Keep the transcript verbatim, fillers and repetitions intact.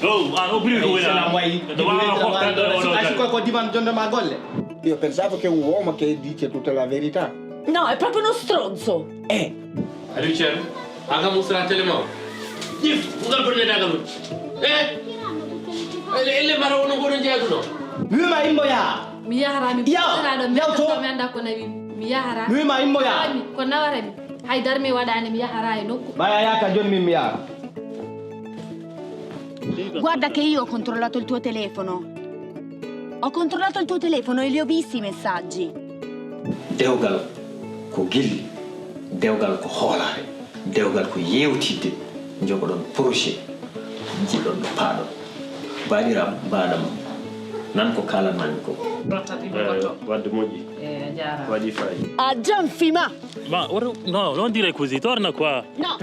Oh, ah, non, prima che vuoi là. Dove va a portare dove lo sai? Ascolta, con Divan John Magolle. Io pensavo che un uomo che dice tutta la verità. No, è proprio uno stronzo. Eh. Allora, c'è? Aga musra telemo. Yif, ugal burne dagal. Eh? Ele ele mara wono gono jaduno. Wima imboya. Mi yahara mi. Yaw, yaw to. Mi anda ko nawi. Mi yahara. Wima imboya. Ko nawarami. Haydara mi waɗaani mi yahara e nokku. Ɓaya yaka joni min mi yaha. Guarda che io ho controllato il tuo telefono. Ho controllato il tuo telefono e li ho visti i messaggi. Dewgal ko gilli, dewgal ko hoolaare, dewgal ko yeewtidde, njogoɗon projet, njiɗon no paaɗon. Baɗiram, mbaɗam, nan ko kaalanmaami ko. Eh, wadde moƴƴi. Eh, a jaaraama. Waɗi faayi. A jan fima. Ma ora, no, non dire così, torna qua. No.